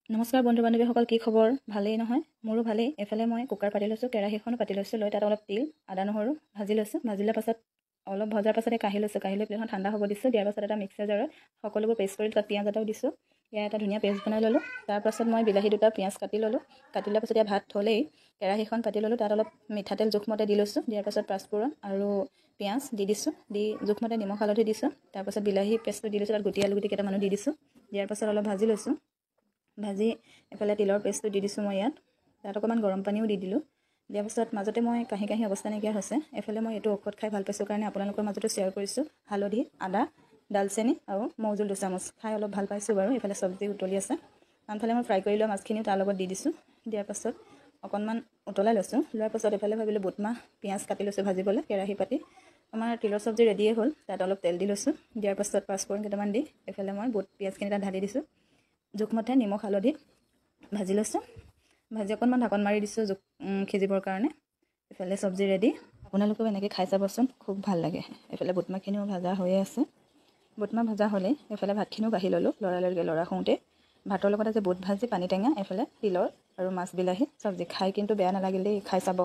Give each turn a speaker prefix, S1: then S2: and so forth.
S1: নমস্কাৰ বন্ধু বান্ধৱীসকল, কি খবৰ? ভালেই নহয়? মোৰো ভালেই। এইফালে মই কুকাৰ পাতি লৈছোঁ, কেৰাহীখনো পাতি লৈছোঁ। লৈ তাত অলপ তিল, আদা, নহৰু ভাজি লৈছোঁ। ভাজি লোৱাৰ পাছত, অলপ ভজাৰ পাছতে কাঢ়ি লৈছোঁ। কাঢ়ি লৈ প্লেটখন ঠাণ্ডা হ'ব দিছোঁ। দিয়াৰ পাছত এটা মিক্সাৰ জাৰত সকলোবোৰ পেষ্ট কৰি তাত পিঁয়াজ এটাও দিছোঁ। ইয়াৰ এটা ধুনীয়া পেষ্ট বনাই ল'লোঁ। তাৰপাছত মই বিলাহী দুটা, পিঁয়াজ কাটি ল'লোঁ। কাটি লোৱাৰ পাছত ইয়াত ভাত হ'লেই, কেৰাহীখন পাতি ল'লোঁ। তাত অলপ মিঠাতেল জোখমতে দি লৈছোঁ। দিয়াৰ পাছত পাঁচফোৰণ আৰু পিঁয়াজ দি দিছোঁ। দি জোখমতে নিমখ, হালধি দিছোঁ। তাৰপাছত বিলাহী পেষ্টটো দি লৈছোঁ। তাত গুটি আলু গুটি কেইটামানো দি দিছোঁ। দিয়াৰ পাছত অলপ ভাজি লৈছোঁ। ভাজি এইফালে তিলৰ পেষ্টটো দি দিছোঁ মই ইয়াত। তাত অকণমান গৰম পানীও দি দিলোঁ। দিয়াৰ পাছত মাজতে মই কাঁহি কাঁহি অৱস্থা নাইকিয়া হৈছে। এইফালে মই এইটো ঔষধ খাই ভাল পাইছোঁ কাৰণে আপোনালোকৰ মাজতো শ্বেয়াৰ কৰিছোঁ। হালধি, আদা, ডালচেনি আৰু মৌজোল 2 চামুচ খাই অলপ ভাল পাইছোঁ বাৰু। এইফালে চব্জি উতলি আছে। আনফালে মই ফ্ৰাই কৰি লোৱা মাছখিনিও তাৰ লগত দি দিছোঁ। দিয়াৰ পাছত অকণমান উতলাই লৈছোঁ। লোৱাৰ পাছত এইফালে ভাবিলোঁ বুটমাহ, পিঁয়াজ কাটি লৈছোঁ ভাজিবলৈ। কেৰাহী পাতি আমাৰ তিলৰ চব্জি ৰেডিয়ে হ'ল। তাত অলপ তেল দি লৈছোঁ। দিয়াৰ পাছত পাঁচফোৰণ কেইটামান দি এইফালে মই বুট, পিঁয়াজখিনি তাত ঢালি দিছোঁ। জোখমতে নিমখ, হালধি ভাজি লৈছোঁ। ভাজি অকণমান ঢাকন মাৰি দিছোঁ জোখ সিজিবৰ কাৰণে। এইফালে চব্জি ৰেডি। আপোনালোকেও এনেকৈ খাই চাবচোন, খুব ভাল লাগে। এইফালে বুটমাহখিনিও ভাজা হৈয়ে আছে। বুটমাহ ভাজা হ'লেই এইফালে ভাতখিনিও বাঢ়ি ল'লোঁ লৰালৰিকৈ। ল'ৰা শুওঁতে ভাতৰ লগত আজি বুট ভাজি, পানী টেঙা, এইফালে তিলৰ আৰু মাছ বিলাহী চব্জি। খাই কিন্তু বেয়া নালাগিল দেই, খাই চাব।